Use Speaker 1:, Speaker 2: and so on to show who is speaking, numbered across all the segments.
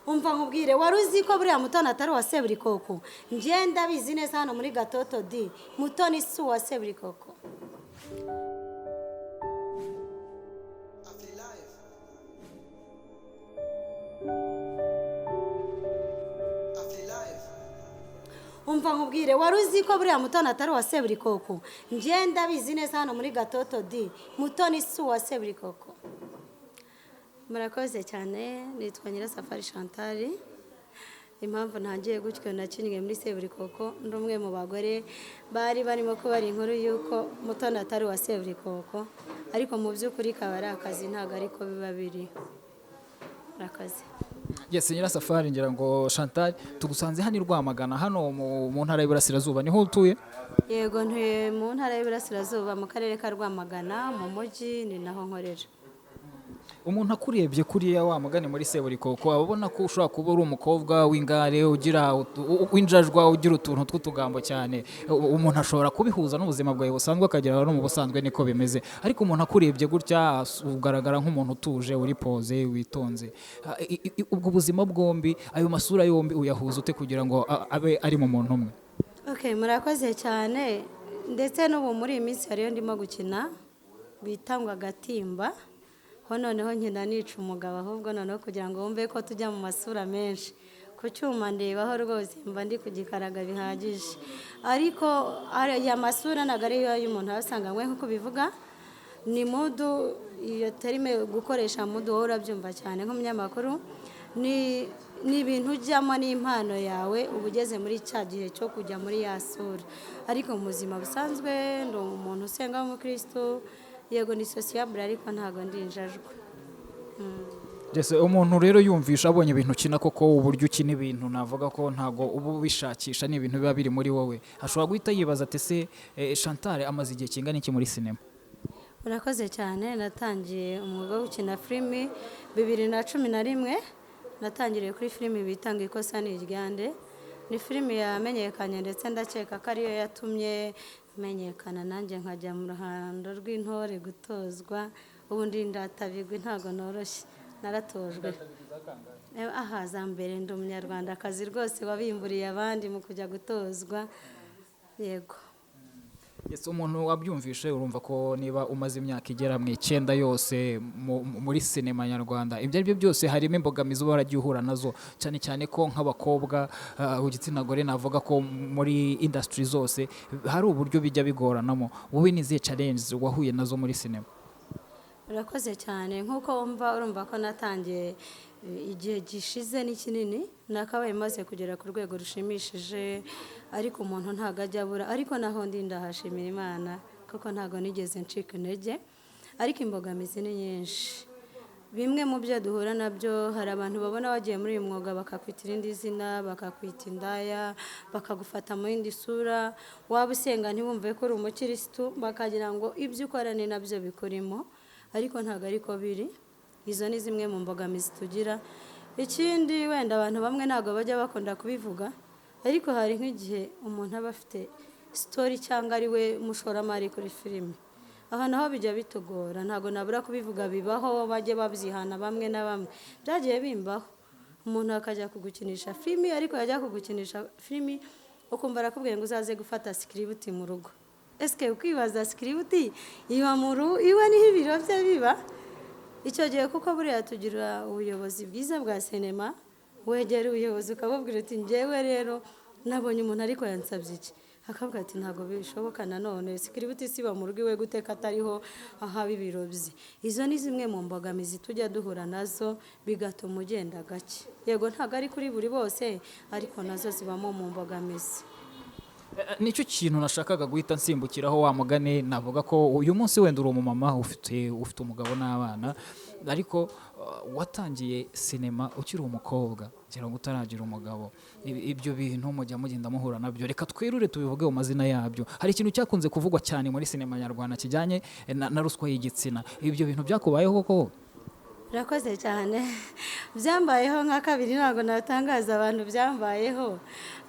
Speaker 1: Umva nkubwire, wari uzi ko buriya Mutoni atari uwa Seburikoko? Njye ndabizi neza hano muri Gatoto di Mutoni si uwa Seburikoko. Umva nkubwire, wari uzi ko buriya Mutoni atari uwa Seburikoko? Njye ndabizi neza hano muri Gatoto di Mutoni si uwa Seburikoko. Murakoze cyane, nitwa Nyirasafari Chantal. Impamvu ntangiye gutyo, nakinnye muri Seburikoko, ndi umwe mu bagore bari barimo kubara inkuru y'uko Mutoni atari uwa Seburikoko, ariko mu by'ukuri kaba ari akazi, ntabwo ariko biba biri. Murakoze.
Speaker 2: Yes, Nyirasafari ngira ngo Chantal, tugusanze hano i Rwamagana, hano mu ntara y'Iburasirazuba niho utuye?
Speaker 1: Yego, ntuye mu ntara y'Iburasirazuba, mu karere ka Rwamagana, mu mujyi, ni naho nkorera.
Speaker 2: Umuntu akurebye kuriya wa mugani muri Seburikoko, aba abona ko ushobora kuba uri umukobwa w'ingare, ugira w'injajwa, ugira utuntu tw'utugambo cyane. Umuntu ashobora kubihuza n'ubuzima bwawe busanzwe, akagera no mu busanzwe niko bimeze, ariko umuntu akurebye gutya ugaragara nk'umuntu utuje, uri poze, witonze. Ubwo buzima bwombi, ayo masura yombi uyahuza ute kugira ngo abe ari mu muntu umwe?
Speaker 1: Okay, murakoze cyane. Ndetse n'ubu muri iyi minsi hariyo ndimo gukina bita ngo Agatimba, ho noneho nkina nica umugabo ahubwo, noneho kugira ngo wumve ko tujya mu masura menshi. Ku cyuma ndebaho rwose mba ndi kugikaraga bihagije, ariko aya masura ntabwo ariyo y'umuntu asanganywe nk'uko bivuga. Ni mood, iyo terme gukoresha mood wowe urabyumva cyane nk'umunyamakuru. Ni ibintu ujyamo n'impano yawe, uba ugeze muri cya gihe cyo kujya muri ya sura. Ariko mu buzima busanzwe ndi umuntu usenga w'umukristo. Yego, ni sociable, ariko ntabwo ndi injajwa.
Speaker 2: Jesse, umuntu rero yumvisha abonye ibintu ukina koko, uburyo ukina ibintu, navuga ko ntago uba ubishakisha, ni ibintu biba biri muri wowe, ashobora guhita yibaza ati: "Se Chantal amaze igihe kingana iki muri sinema?"
Speaker 1: Murakoze cyane. Natangiye umwuga wo gukina filimi 2011. Natangiriye kuri filimi bita ngo Ikosa ni Iryande. Ni filimi yamenyekanye, ndetse ndakeka ko ariyo yatumye menyekana, nanjye nkajya mu ruhando rw'intore gutozwa. Ubundi ndatabigwi, ntabwo noroshye, naratojwe. Aha za mbere, ndi umunyarwandakazi rwose wabimburiye abandi mu kujya gutozwa, yego.
Speaker 2: Yes, umuntu wabyumvishe, urumva ko niba umaze imyaka igera mu 9 yose muri sinema nyarwanda, ibyo ari byo byose harimo imbogamizi uba waragiye uhura nazo, cyane cyane ko nk'abakobwa, igitsina gore, navuga ko muri industry zose hari uburyo bijya bigoranamo. Wowe ni izihe challenges wahuye nazo muri sinema?
Speaker 1: Urakoze cyane. Nk'uko wumva, urumva ko natangiye igihe gishize ni kinini, nakabaye maze kugera ku rwego rushimishije, ariko umuntu ntabwo ajya abura. Ariko naho ndi ndahashimira Imana kuko ntabwo nigeze ncika intege. Ariko imbogamizi ni nyinshi. Bimwe mu byo duhura nabyo, hari abantu babona wagiye muri uyu mwuga bakakwita irindi zina, bakakwita indaya, bakagufata mu yindi sura. Waba usenga ntibumve ko uri umukirisitu, bakagira ngo ibyo ukora ni nabyo bikurimo, ariko ntabwo ariko biri. Izo ni zimwe mu mbogamizi tugira. Ikindi, wenda abantu bamwe ntabwo bajya bakunda kubivuga, ariko hari nk'igihe umuntu aba afite story cyangwa ari we mushoramari kuri filime. Aha naho bijya bitugora, ntabwo nabura kubivuga, bibaho, bajye babyihana bamwe na bamwe. Byagiye bimbaho, umuntu akajya kugukinisha filimi, ariko yajya kugukinisha filimi ukumva arakubwiye ngo uzaze gufata script mu rugo. Esike ukibaza, script iba mu rugo iwe, niho ibiro bye biba icyo gihe? Kuko buriya tugira ubuyobozi bwiza bwa sinema, wegera ubuyobozi ukabubwira uti: "Njyewe rero nabonye umuntu ariko yansabye iki." Akavuga ati: "Ntabwo bishoboka." Nanone script isiba mu rugo iwe gute ko atariho ahaba ibiro bye? Izo ni zimwe mu mbogamizi tujya duhura nazo, bigatuma ugenda gake. Yego, ntabwo ari kuri buri bose, ariko nazo zibamo mu mbogamizi.
Speaker 2: Nicyo kintu nashakaga guhita nsimbukiraho. Wa mugani, navuga ko uyu munsi wenda uri umumama ufite umugabo n'abana, ariko watangiye sinema ukiri umukobwa, ngira ngo utaragira umugabo. Ibyo bintu mujya mugenda muhura nabyo, reka twerure tubivuge mu mazina yabyo. Hari ikintu cyakunze kuvugwa cyane muri sinema nyarwanda kijyanye na ruswa y'igitsina. Ibyo bintu byakubayeho koko?
Speaker 1: Urakoze cyane. Byambayeho nka kabiri, ntabwo natangaza abantu byambayeho,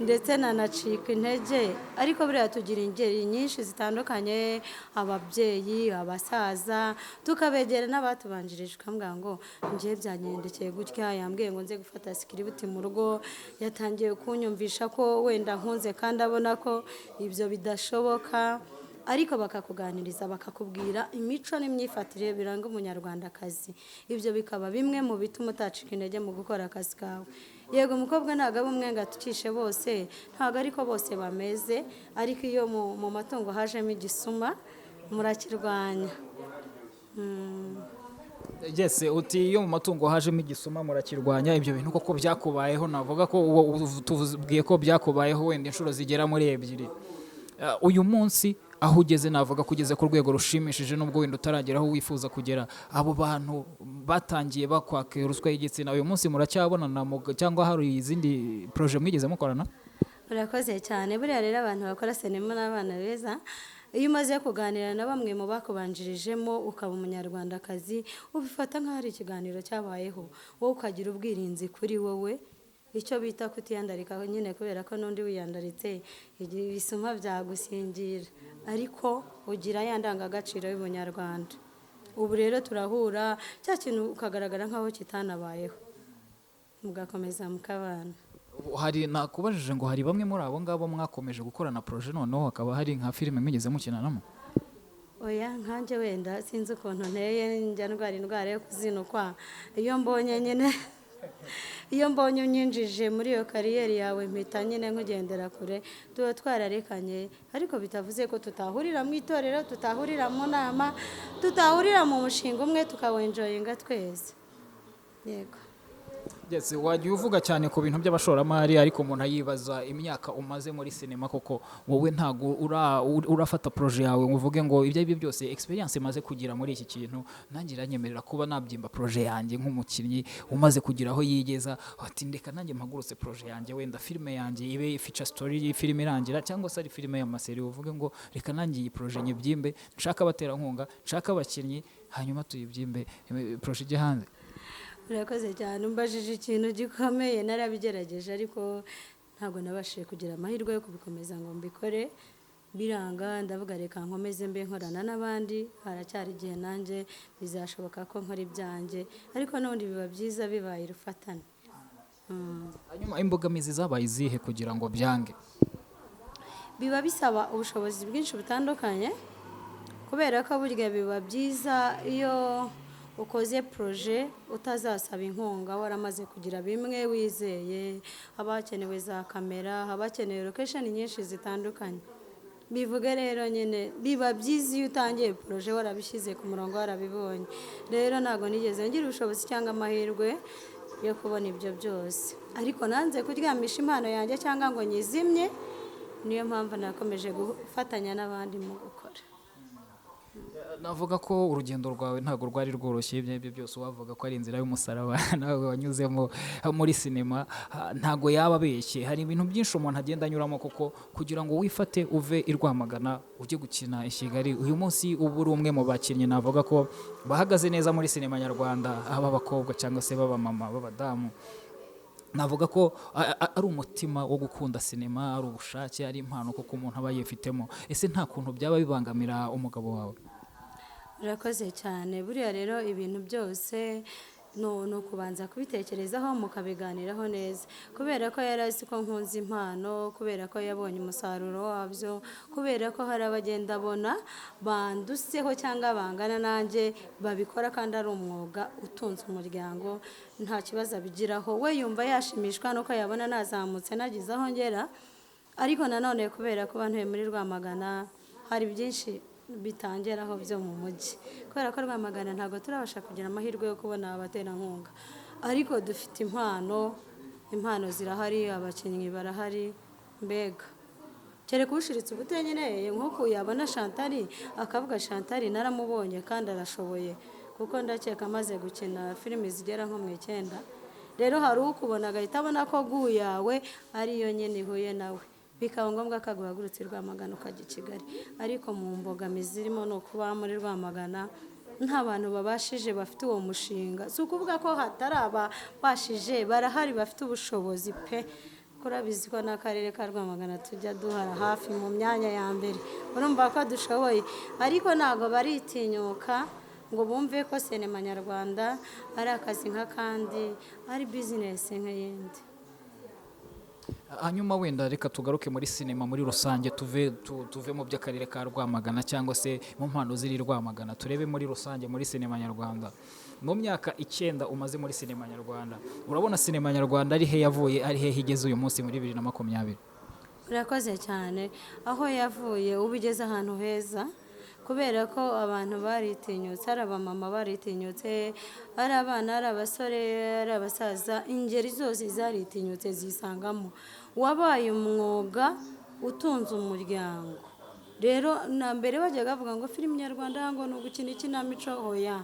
Speaker 1: ndetse nanacika intege. Ariko buriya tugira ingeri nyinshi zitandukanye, ababyeyi, abasaza, tukabegera n'abatubanjirije, ukambwira ngo njye byagendekeye gutya, yambwiye ngo nze gufata script mu rugo, yatangiye kunyumvisha ko wenda nkunze kandi abona ko ibyo bidashoboka. Ariko bakakuganiriza, bakakubwira imico n'imyifatire biranga umunyarwandakazi. Ibyo bikaba bimwe mu bituma utacika intege mu gukora akazi kawe. Yego, umukobwa ntabwo aba umwe ngo atukishe bose, ntabwo ariko bose bameze. Ariko iyo mu matungo hajemo igisuma, murakirwanya.
Speaker 2: Yes, uti iyo mu matungo hajemo igisuma murakirwanya. Ibyo bintu koko byakubayeho? Navuga ko uwo tubwiye ko byakubayeho wenda inshuro zigera muri ebyiri. Uyu munsi aho ugeze, navuga ko ugeze ku rwego rushimishije, nubwo wenda utaragera aho wifuza kugera. Abo bantu batangiye bakwaka ruswa y'igitsina, uyu munsi muracyabonana cyangwa hari izindi projet mwigeze mukorana?
Speaker 1: Urakoze cyane. Buriya rero abantu bakora sinema n'abana beza. Iyo umaze kuganira na bamwe mu bakubanjirijemo, ukaba umunyarwandakazi, ubifata nk'aho ari ikiganiro cyabayeho, wowe ukagira ubwirinzi kuri wowe, icyo bita kutiyandarika nyine, kubera ko n'undi wiyandaritse igihe ibisuma byagusingira. Ariko ugira ya ndangagaciro y'ubunyarwanda. Ubu rero turahura, cya kintu ukagaragara nk'aho kitanabayeho, mugakomeza mukabana.
Speaker 2: Hari nakubajije ngo hari bamwe muri abo ngabo mwakomeje gukorana projet, noneho hakaba hari nka filime mwigeze mukinanamo?
Speaker 1: Oya, nkanjye wenda sinzi ukuntu nteye, njya ndwara indwara yo kuzinukwa. Iyo mbonye nyine, iyo mbonye unyinjije muri iyo career yawe, mpita nyine nkugendera kure. Tuba twararekanye, ariko bitavuze ko tutahurira mu itorero, tutahurira mu nama, tutahurira mu mushinga umwe, tukawenjoyinga twese. Yego.
Speaker 2: Yes, wagiye uvuga cyane ku bintu by'abashoramari, ariko umuntu ayibaza imyaka umaze muri sinema, koko wowe ntago urafata projet yawe ngo uvuge ngo ibyo ari byo byose, experience maze kugira muri iki kintu nanjye iranyemerera kuba nabyimba projet yanjye nk'umukinnyi umaze kugira aho yigeza, ati ndeka nanjye mpagurutse projet yanjye, wenda filime yanjye ibe feature story, filime irangira, cyangwa se ari filime y'amaseri, uvuge ngo reka nanjye iyi projet nyibyimbe, nshaka abaterankunga, nshaka abakinnyi, hanyuma tuyibyimbe, projet ijye hanze?
Speaker 1: Urakoze cyane, umbajije ikintu gikomeye. Narabigerageje, ariko ntabwo nabashije kugira amahirwe yo kubikomeza ngo mbikore, biranga. Ndavuga reka nkomeze mbe nkorana n'abandi, haracyari igihe, nanjye bizashoboka ko nkora ibyanjye. Ariko n'ubundi biba byiza bibaye urufatane.
Speaker 2: Hanyuma imbogamizi zabaye izihe kugira ngo byange?
Speaker 1: Biba bisaba ubushobozi bwinshi butandukanye, kubera ko burya biba byiza iyo ukoze projet utazasaba inkunga, waramaze kugira bimwe wizeye. Haba hakenewe za kamera, haba hakenewe location nyinshi zitandukanye. Bivuge rero nyine biba byiza iyo utangiye projet warabishyize ku murongo, warabibonye. Rero ntabwo nigeze ngira ubushobozi cyangwa amahirwe yo kubona ibyo byose, ariko nanze kuryamisha impano yanjye cyangwa ngo nyizimye. Niyo mpamvu nakomeje gufatanya n'abandi mu gukora.
Speaker 2: Navuga ko urugendo rwawe ntabwo rwari rworoshye. Ibyo aribyo byose, wavuga ko ari inzira y'umusaraba nawe wanyuzemo muri sinema, ntabwo yaba abeshye. Hari ibintu byinshi umuntu agenda anyuramo koko kugira ngo wifate uve i Rwamagana ujye gukina i Kigali. Uyu munsi uba uri umwe mu bakinnyi navuga ko bahagaze neza muri sinema nyarwanda, aba abakobwa cyangwa se b'abamama, b'abadamu. Navuga ko ari umutima wo gukunda sinema, ari ubushake, ari impano koko umuntu aba yifitemo. Ese nta kuntu byaba bibangamira umugabo wawe?
Speaker 1: Urakoze cyane. Buriya rero ibintu byose ni ukubanza kubitekerezaho, mukabiganiraho neza. Kubera ko yari azi ko nkunze impano, kubera ko yabonye umusaruro wabyo, kubera ko hari abagenda abona banduseho cyangwa bangana nanjye babikora kandi ari umwuga utunze umuryango, nta kibazo abigiraho. We yumva yashimishwa nuko yabona nazamutse, nagize aho ngera. Ariko nanone kubera kuba ntuye muri Rwamagana, hari byinshi bitangeraho byo mu mujyi, kubera ko Rwamagana ntabwo turabasha kugira amahirwe yo kubona abaterankunga. Ariko dufite impano, impano zirahari, abakinnyi barahari. Mbega kereka ushiritse ubute nyine, nk'uku yabona Chantal akavuga Chantal naramubonye kandi arashoboye, kuko ndakeka amaze gukina filimi zigera nko mu 9. Rero hari ukubona agahita abona ko goût yawe ariyo nyine ihuye nawe, bikaba ngombwa ko aguhagurutse i Rwamagana ukajya i Kigali. Ariko mu mbogamizi zirimo ni ukuba muri Rwamagana. Nta bantu babashije bafite uwo mushinga. Si ukuvuga ko hatari ababashije, barahari bafite ubushobozi pe. Kurabizi ko n'akarere ka Rwamagana tujya duhara hafi mu myanya ya mbere, urumva ko dushoboye, ariko ntabwo baritinyuka ngo bumve ko sinema nyarwanda ari akazi nk'akandi, ari bizinesi nk'iyindi.
Speaker 2: Hanyuma wenda reka tugaruke muri sinema muri rusange, tuve mu by'akarere ka Rwamagana cyangwa se mu mpano ziri Rwamagana, turebe muri rusange muri sinema nyarwanda. Mu myaka 9 umaze muri sinema nyarwanda, urabona sinema nyarwanda ari he yavuye, ari hehe igeze uyu munsi muri 2020?
Speaker 1: Urakoze cyane. Aho yavuye, uba ugeze ahantu heza, kubera ko abantu baritinyutse, ari abamama baritinyutse, ari abana, ari abasore, ari abasaza, ingeri zose zaritinyutse zisangamo. Wabaye umwuga utunze umuryango. Rero na mbere bajyaga bavuga ngo filimi nyarwanda ngo ni ugukina ikinamico, hoya.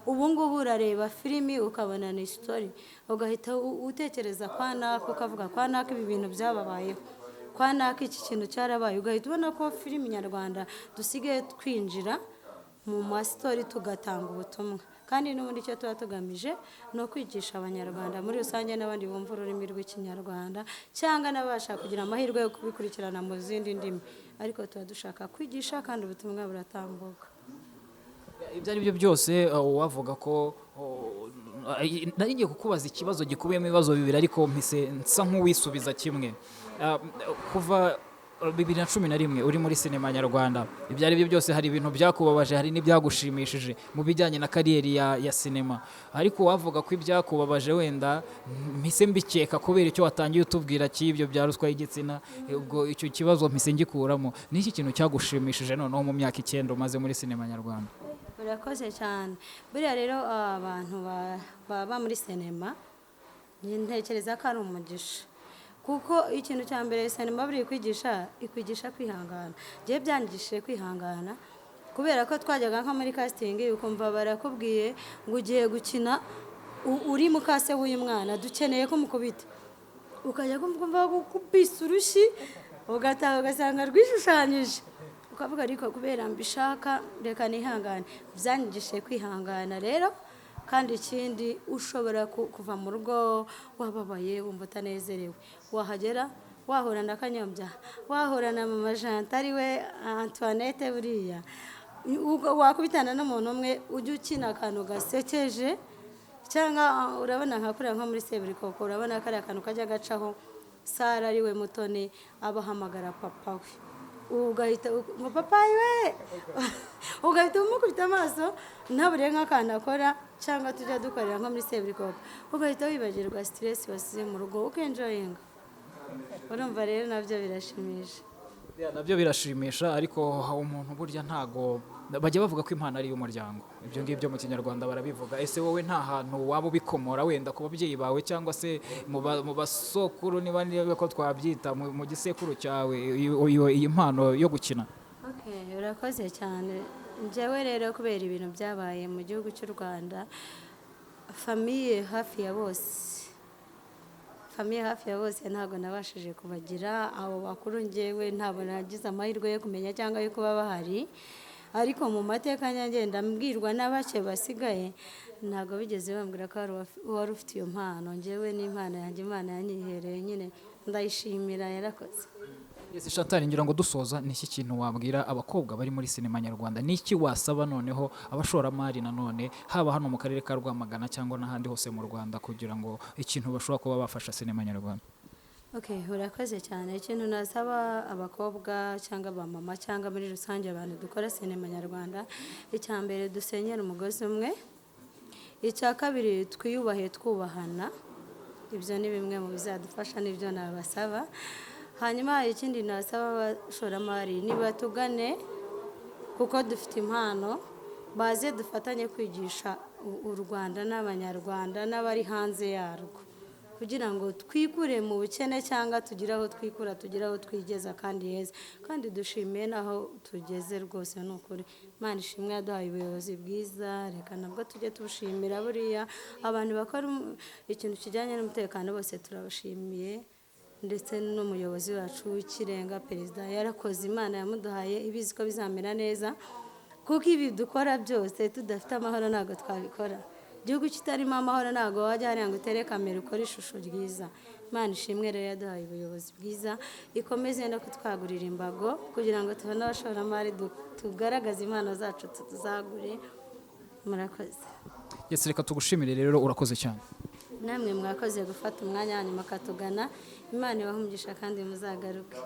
Speaker 1: Ubu ngubu urareba filimi ukabona ni story, ugahita utekereza kwa naka, ukavuga kwa naka ibi bintu byababayeho, kwa naka iki kintu cyarabaye, ugahita ubona ko filimi nyarwanda dusigaye twinjira mu ma story tugatanga ubutumwa. Kandi n'ubundi icyo tuba tugamije ni ukwigisha Abanyarwanda muri rusange n'abandi bumva ururimi rw'Ikinyarwanda cyangwa n'abasha kugira amahirwe yo kubikurikirana mu zindi ndimi, ariko tuba dushaka kwigisha kandi ubutumwa buratambuka.
Speaker 2: Ibyo ari byo byose, uwavuga ko nari ngiye kukubaza ikibazo gikubiyemo ibibazo bibiri, ariko mpise nsa nk'uwisubiza kimwe. Kuva 2011 uri muri sinema nyarwanda, ibyo ari byo byose hari ibintu byakubabaje, hari n'ibyagushimishije mu bijyanye na kariyeri ya sinema, ariko wavuga ko ibyakubabaje wenda mpise mbikeka kubera icyo watangiye utubwira cy'ibyo bya ruswa y'igitsina, ubwo icyo kibazo mpise ngikuramo. Ni iki kintu cyagushimishije noneho mu myaka 9 umaze muri sinema nyarwanda?
Speaker 1: Urakoze cyane. Buriya rero abantu baba muri sinema, ntekereza ko ari umugisha, kuko ikintu cya mbere sinema buriya ikwigisha, ikwigisha kwihangana. Njyewe byanyigishije kwihangana, kubera ko twajyaga nko muri casting ukumva barakubwiye ngo ugiye gukina uri mukase w'uyu mwana, dukeneye ko mukubita, ukajya kumva gukubise urushyi, ugataha ugasanga rwishushanyije, ukavuga ariko kubera mbishaka reka nihangane. Byanyigishije kwihangana rero. Kandi ikindi, ushobora kuva mu rugo wababaye, wumva utanezerewe, wahagera wahura na Kanyombya, wahura na mama Janta ari we Antoinette, buriya ubwo wakubitana n'umuntu umwe ujya ukina akantu gasekeje, cyangwa urabona nka kuriya nko muri Seburikoko, urabona kariya kantu kajya gacaho, Sara ari we Mutoni abahamagara papa we, ugahita ngo papa we, ugahita umukubita amaso ntabure nk'akantu akora, cyangwa tujya dukorera nko muri Seburikoko, ugahita wibagirwa stress wasize mu rugo, ukenjoyinga. Urumva rero nabyo birashimisha.
Speaker 2: Ya, nabyo birashimisha, ariko umuntu burya ntago bajya bavuga ko impano ari iy'umuryango. Ibyo ngibyo mu Kinyarwanda barabivuga. Ese wowe nta hantu waba ubikomora wenda ku babyeyi bawe cyangwa se mu basokuru, niba ko twabyita mu gisekuru cyawe, iyi mpano yo gukina?
Speaker 1: Okay, urakoze cyane. Njyewe rero kubera ibintu byabaye mu gihugu cy'u Rwanda, famille hafi ya bose ntabwo nabashije kubagira abo bakuru. Njyewe ntabwo nagize amahirwe yo kumenya cyangwa yo kuba bahari, ariko mu mateka ngenda mbwirwa na bake basigaye, ntabwo bigeze bambwira ko hari uwari ufite iyo mpano. Njyewe n'impano yanjye Imana yanyihereye nyine, ndayishimira, yarakoze.
Speaker 2: Yes, Chantal, ngira ngo dusoza, ni iki kintu wabwira abakobwa bari muri sinema nyarwanda? Ni iki wasaba noneho abashoramari nanone, haba hano mu karere ka Rwamagana cyangwa n'ahandi hose mu Rwanda, kugira ngo ikintu bashobora kuba bafasha sinema nyarwanda?
Speaker 1: Okay, urakoze cyane. Ikintu nasaba abakobwa cyangwa abamama cyangwa muri rusange abantu dukora sinema nyarwanda, icya mbere dusenyere umugozi umwe, icya kabiri twiyubahe twubahana. Ibyo ni bimwe mu bizadufasha, nibyo nabasaba. Hanyuma ikindi nasaba abashoramari, nibatugane kuko dufite impano, baze dufatanye kwigisha u Rwanda n'Abanyarwanda n'abari hanze yarwo, kugira ngo twikure mu bukene cyangwa tugire aho twikura, tugire aho twigeza kandi heza. Kandi dushimiye n'aho tugeze rwose, ni ukuri Imana ishimwe yaduhaye ubuyobozi bwiza, reka nabwo tujye tubushimira. Buriya abantu bakora ikintu kijyanye n'umutekano bose turabashimiye, ndetse n'umuyobozi wacu w'ikirenga perezida yarakoze. Imana yamuduhaye ibizi ko bizamera neza. Kuko ibi dukora byose, tudafite amahoro ntabwo twabikora. Igihugu kitarimo amahoro, ntabwo wajya hariya ngo utere kamera ukore ishusho ryiza. Imana ishimwe rero yaduhaye ubuyobozi bwiza, ikomeze no kutwagurira imbago kugira ngo tubone abashoramari, tugaragaze impano zacu, tuzagure. Murakoze.
Speaker 2: Yes, reka tugushimire rero, urakoze cyane.
Speaker 1: Namwe mwakoze gufata umwanya wanyu mukatugana. Imana ibahe umugisha kandi muzagaruke.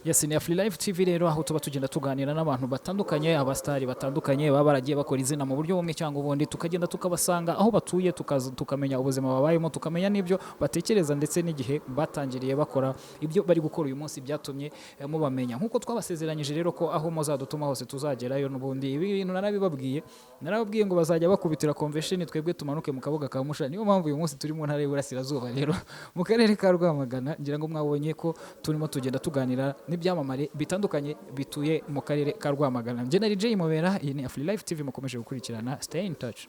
Speaker 2: Yes, ni Afri Live TV rero, aho tuba tugenda tuganira n'abantu batandukanye, abasitari batandukanye baba baragiye bakora izina mu buryo bumwe cyangwa ubundi, tukagenda tukabasanga aho batuye, tukaza tukamenya ubuzima babayemo, tukamenya n'ibyo batekereza, ndetse n'igihe batangiriye bakora ibyo bari gukora uyu munsi byatumye mubamenya. Nk'uko twabasezeranyije rero ko aho muzadutuma hose tuzagerayo, n'ubundi ibi bintu narabibabwiye, narababwiye ngo bazajya bakubitira convention, twebwe tumanuke mu kabuga ka Musha. Niyo mpamvu uyu munsi turi mu ntara y'Iburasirazuba rero, mu karere ka Rwamagana. Ngira ngo mwabonye ko turimo tugenda tuganira n'ibyamamare bitandukanye bituye mu karere ka Rwamagana. Njye nari Jay Mubera, iyi ni Afri Live TV mukomeje gukurikirana. Stay in touch.